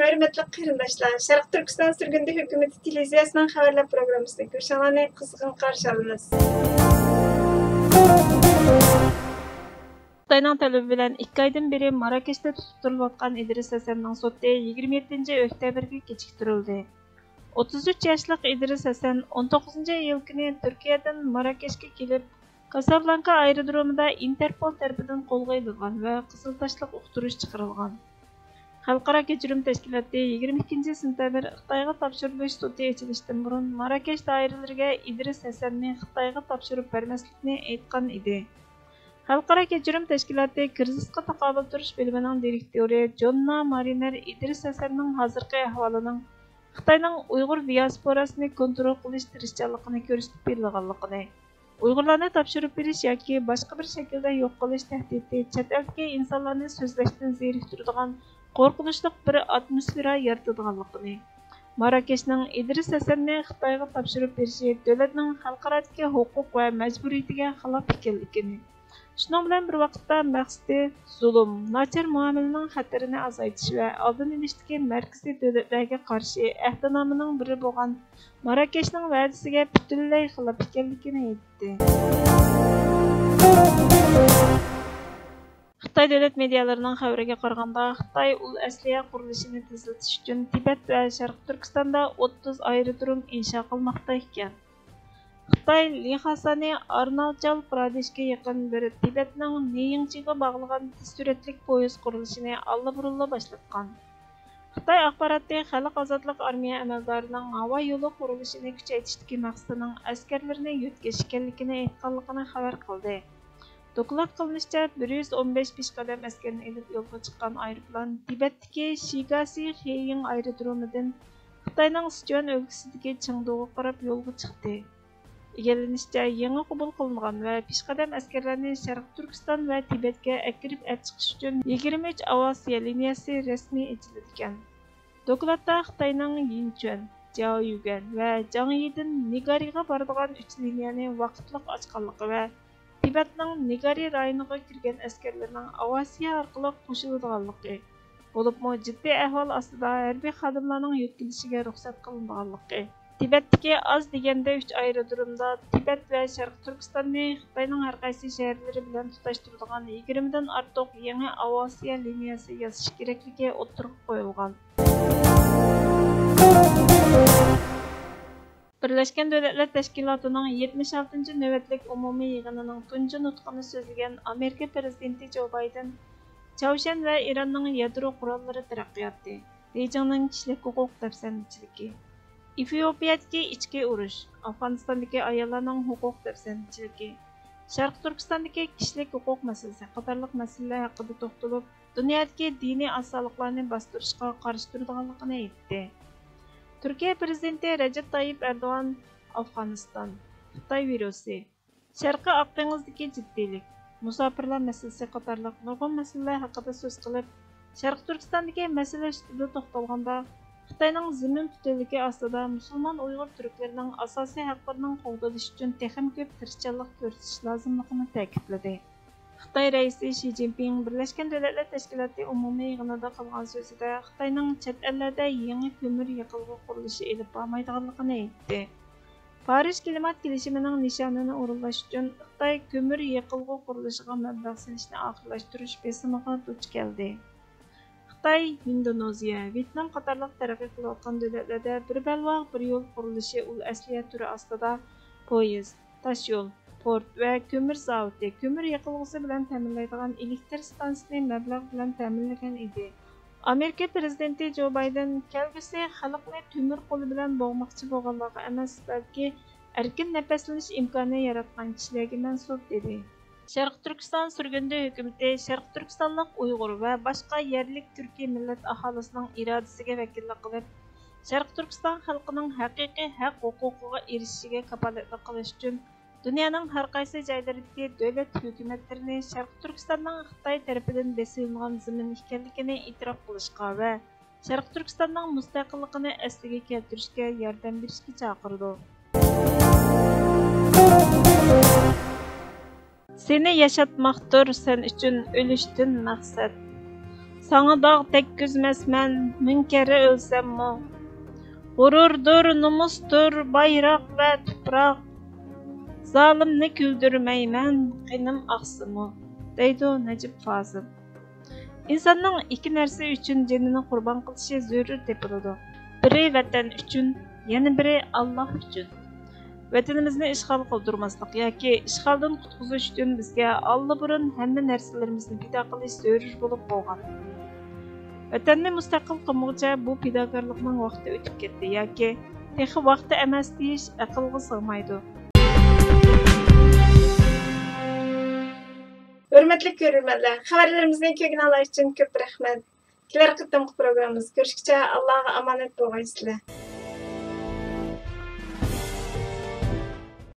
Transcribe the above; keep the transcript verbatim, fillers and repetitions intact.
ھۆرمەتلىك قېرىنداشلار، شەرقىي تۈركىستان سۈرگۈندە ھۆكۈمىتى تېلېۋىزىيەسىنىڭ خەۋەرلەر پروگراممىسىدا كۆرۈشۈڭلارنى قىزغىن قارشى ئالىمىز. خىتاينىڭ تەلىپى بىلەن ئىككى ئايدىن بېرى ماراكەشتە تۇتۇپ تۇرۇلۇۋاتقان ئىدرىس ھەسەننىڭ سوتى يىگىرمە يەتتىنچى ئۆكتەبىرگە كېچىكتۈرۈلدى. ئوتتۇز ئۈچ ياشلىق ئىدرىس ھەسەن ئون توققۇزىنچى ئىيۇل كۈنى تۈركىيەدىن ماراكەشكە كېلىپ، كاسابلانكا ئايرودرومىدا ئىنتېرپول تەرىپىدىن قولغا ئېلىنغان ۋە قىزىل تاشلىق ئۇقتۇرۇش چىقىرىلغان. خەلقئارا كەچۈرۈم تەشكىلاتى يىگىرمە ئىككىنچى سېنتەبىر خىتايغا تاپشۇرۇلۇش سوتى ئېچىلىشتىن بۇرۇن ماراكەش دائىرىلىرىگە ئىدرىس ھەسەننى خىتايغا تاپشۇرۇپ بەرمەسلىكنى ئېيتقان ئىدى. خەلقئارا كەچۈرۈم تەشكىلاتى كىرىزىسقا تاقابىل تۇرۇش بۆلۈمىنىڭ دىرېكتورى جوننا مارىنېر ئىدرىس ھەسەننىڭ ھازىرقى ئەھۋالىنىڭ خىتاينىڭ ئۇيغۇر دىياسپوراسىنى كونترول قىلىش تىرىشچانلىقىنى كۆرسىتىپ بېرىدىغانلىقىنى، ئۇيغۇرلارنى تاپشۇرۇپ بېرىش ياكى باشقا بىر شەكىلدە يوق قىلىش تەھدىتى چەت ئەلدىكى ئىنسانلارنى سۆزلەشتىن زېرىكتۈرىدىغان قورقۇنچلۇق بىر ئاتموسفېرا يارىتىدىغانلىقىنى، ماراكەشنىڭ ئىدرىس ھەسەننى خىتايغا تاپشۇرۇپ بېرىشى دۆلەتنىڭ خەلقئارادىكى ھوقۇق ۋە مەجبۇرىيىتىگە خىلاپ ئىكەنلىكىنى، شۇنىڭ بىلەن بىر ۋاقىتتا مەقسىتى زۇلۇم، ناچار مۇئامىلىنىڭ خەتىرىنى ئازايتىش ۋە ئالدىنى ئېلىشتىكى مەركىزىي دۆلەتلەرگە قارشى ئەھدىنامىنىڭ بىرى بولغان ماراكەشنىڭ ۋەدىسىگە پۈتۈنلەي خىلاپ ئىكەنلىكىنى ئېيتتى. خىتاي دۆلەت مېدىيالىرىنىڭ خەۋىرىگە قارىغاندا، خىتاي ئۇل ئەسلىھە قۇرۇلۇشىنى تېزلىتىش ئۈچۈن تىبەت ۋە شەرقىي تۈركىستاندا ئوتتۇز ئايرودروم ئىنشا قىلماقتا ئىكەن. خىتاي لىخاسانى ئارۇناچال پرادېشكە يېقىن بىر تىبەتنىڭ نېيىڭچىغا باغلىغان تېز سۈرئەتلىك پويىز قۇرۇلۇشىنى ئاللىبۇرۇنلا باشلاتقان. خىتاي ئاخباراتى خەلق ئازادلىق ئارمىيە ئەمەلدارىنىڭ ھاۋا يولى قۇرۇلۇشىنى كۈچەيتىشتىكى مەقسىتىنىڭ ئەسكەرلىرىنى يۆتكەش ئىكەنلىكىنى ئېيتقانلىقىنى خەۋەر قىلدى. دوكلات قىلىنىشىچە، بىر يۈز ئون بەش پېشقەدەم ئەسكەرنى ئېلىپ يولغا چىققان ئايروپىلان تىبەتتىكى شىگاسى خېيىڭ ئايرودرومىدىن خىتاينىڭ سىچۈەن ئۆلكىسىدىكى چېڭدۇغا قاراپ يولغا چىقتى. ئىگىلىنىشىچە، يېڭى قوبۇل قىلىنغان ۋە پېشقەدەم ئەسكەرلەرنى شەرقىي تۈركىستان ۋە تىبەتكە ئەكىرىپ ئەپچىقىش ئۈچۈن يىگىرمە ئۈچ ئاۋىئاتسىيە لىنىيەسى رەسمىي ئېچىلىدىكەن. دوكلاتتا خىتاينىڭ يىنچۈەن، جياۋيۈگەن ۋە جاڭيىدىن نىگارىغا بارىدىغان ئۈچ لىنىيەنى ۋاقىتلىق ئاچقانلىقى ۋە تىبەتنىڭ نىگارى رايونىغا كىرگەن ئەسكەرلەرنىڭ ئاۋىئاتسىيە ئارقىلىق قوشۇلىدىغانلىقى، بولۇپمۇ جىددىي ئەھۋال ئاستىدا ھەربىي خادىملارنىڭ يۆتكىلىشىگە رۇخسەت قىلىنىدىغانلىقى، تىبەتتىكى ئاز دېگەندە ئۈچ ئايرودرومدا تىبەت ۋە شەرقىي تۈركىستاننى خىتاينىڭ ھەر قايسى شەھەرلىرى بىلەن تۇتاشتۇرىدىغان يىگىرمىدىن ئارتۇق يېڭى ئاۋىئاتسىيە لىنىيەسى ياساش كېرەكلىكى ئوتتۇرىغا قويۇلغان. بىرلەشكەن دۆلەتلەر تەشكىلاتىنىڭ يەتمىش ئالتىنچى نۆۋەتلىك ئومۇمىي يىغىنىنىڭ تۇنجى نۇتقىنى سۆزلىگەن ئامېرىكا پىرېزىدېنتى جو بايدېن چاۋشيەن ۋە ئىراننىڭ يادرو قوراللىرى تەرەققىياتى، بېيجىڭنىڭ كىشىلىك ھوقۇق دەپسەندىچىلىكى، ئېفىئوپىيەدىكى ئىچكى ئۇرۇش، ئافغانىستاندىكى ئاياللارنىڭ ھوقۇق دەپسەندىچىلىكى، شەرقىي تۈركىستاندىكى كىشىلىك ھوقۇق مەسىلىسى قاتارلىق مەسىلىلەر ھەققىدە توختىلىپ، دۇنيادىكى دىنىي ئاز سانلىقلارنى باستۇرۇشقا قارشى تۇرىدىغانلىقىنى ئېيتتى. تۈركىيە پىرېزىدېنتى رەجەپ تايىپ ئەردوغان ئافغانىستان، خىتاي ۋىرۇسى، شەرقىي ئاق دېڭىزدىكى جىددىيلىك، مۇساپىرلار مەسىلىسى قاتارلىق نۇرغۇن مەسىلىلەر ھەققىدە سۆز قىلىپ، شەرقىي تۈركىستاندىكى مەسىلە ئۈستىدە توختالغاندا، خىتاينىڭ زېمىن پۈتۈنلۈكى ئاستىدا مۇسۇلمان ئۇيغۇر تۈركلىرىنىڭ ئاساسىي ھەقلىرىنىڭ قوغدىلىشى ئۈچۈن تېخىمۇ كۆپ تىرىشچانلىق كۆرسىتىش لازىملىقىنى تەكىتلىدى. خىتاي رەئىسى شى جىنپىڭ بىرلەشكەن دۆلەتلەر تەشكىلاتى ئومۇمىي يىغىنىدا قىلغان سۆزىدە خىتاينىڭ چەت ئەللەردە يېڭى كۆمۈر يېقىلغۇ قۇرۇلۇشى ئېلىپ بارمايدىغانلىقىنى ئېيتتى. پارىژ كىلىمات كېلىشىمىنىڭ نىشانىنى ئورۇنلاش ئۈچۈن خىتاي كۆمۈر يېقىلغۇ قۇرۇلۇشىغا مەبلەغ سېلىشنى ئاخىرلاشتۇرۇش بېسىمىغا دۇچ كەلدى. خىتاي، ھىندونېزىيە، ۋيېتنام قاتارلىق تەرەققىي قىلىۋاتقان دۆلەتلەردە بىر بەلباغ، بىر يول قۇرۇلۇشى ئۇل ئەسلىھە تۈرى ئاستىدا پويىز، تاشيول، پورت ۋە كۆمۈر زاۋۇتى، كۆمۈر يېقىلغۇسى بىلەن تەمىنلەيدىغان ئېلېكتر ستانسىسىنى مەبلەغ بىلەن تەمىنلىگەن ئىدى. ئامېرىكا پىرېزىدېنتى جو بايدېن، كەلگۈسى خەلقنى تۆمۈر قولى بىلەن بوغماقچى بولغانلارغا ئەمەس، بەلكى ئەركىن نەپەسلىنىش ئىمكانى ياراتقان كىشىلەرگە مەنسۇپ، دېدى. شەرقىي تۈركىستان سۈرگۈندە ھۆكۈمىتى شەرقىي تۈركىستانلىق ئۇيغۇر ۋە باشقا يەرلىك تۈركىي مىللەت ئاھالىسىنىڭ ئىرادىسىگە ۋەكىللىك قىلىپ، شەرقىي تۈركىستان خەلقىنىڭ ھەقىقىي ھەق ھوقۇقىغا ئېرىشىشىگە كاپالەتلىك قىلىش ئۈچۈن دۇنيانىڭ ھەر قايسى جايلىرىدىكى دۆلەت ھۆكۈمەتلىرىنى شەرقىي تۈركىستاننىڭ خىتاي تەرىپىدىن بېسىۋېلىنغان زېمىن ئىكەنلىكىنى ئېتىراپ قىلىشقا ۋە شەرقىي تۈركىستاننىڭ مۇستەقىللىقىنى ئەسلىگە كەلتۈرۈشكە ياردەم بېرىشكە چاقىرىدۇ. سېنى ياشاتماقتۇر سەن ئۈچۈن ئۆلۈشتىن مەقسەت. ساڭا داغ تەگكۈزمەسمەن، مىڭ كەررە ئۆلسەممۇ. غۇرۇردۇر، نومۇستۇر، بايراق ۋە تۇپراق. زالىمنى كۈلدۈرمەيمەن، قېنىم ئاقسىمۇ، دەيدۇ نەجىپ فازىل. ئىنساننىڭ ئىككى نەرسە ئۈچۈن جېنىنى قۇربان قىلىشى زۆرۈر تېپىلىدۇ. بىرى ۋەتەن ئۈچۈن، يەنە بىرى ئاللاھ ئۈچۈن. ۋەتىنىمىزنى ئىشغال قىلدۇرماسلىق ياكى ئىشغالدىن قۇتقۇزۇش ئۈچۈن بىزگە ئاللىبۇرۇن ھەممە نەرسىلىرىمىزنى پىدا قىلىش زۆرۈر بولۇپ بولغان. ۋەتەننى مۇستەقىل قىلمىغۇچە بۇ پىداكارلىقنىڭ ۋاقتى ئۆتۈپ كەتتى ياكى تېخى ۋاقتى ئەمەس دېيىش ئەقىلغا سىغمايدۇ. ھۆرمەتلىك كۆرۈرمەنلەر، خەۋەرلىرىمىزنى كۆرگىنىڭلار ئۈچۈن كۆپ رەھمەت. كېلەر قېتىمقى پروگراممىمىزدا كۆرۈشكىچە ئاللاغا ئامانەت بولغايسىلەر.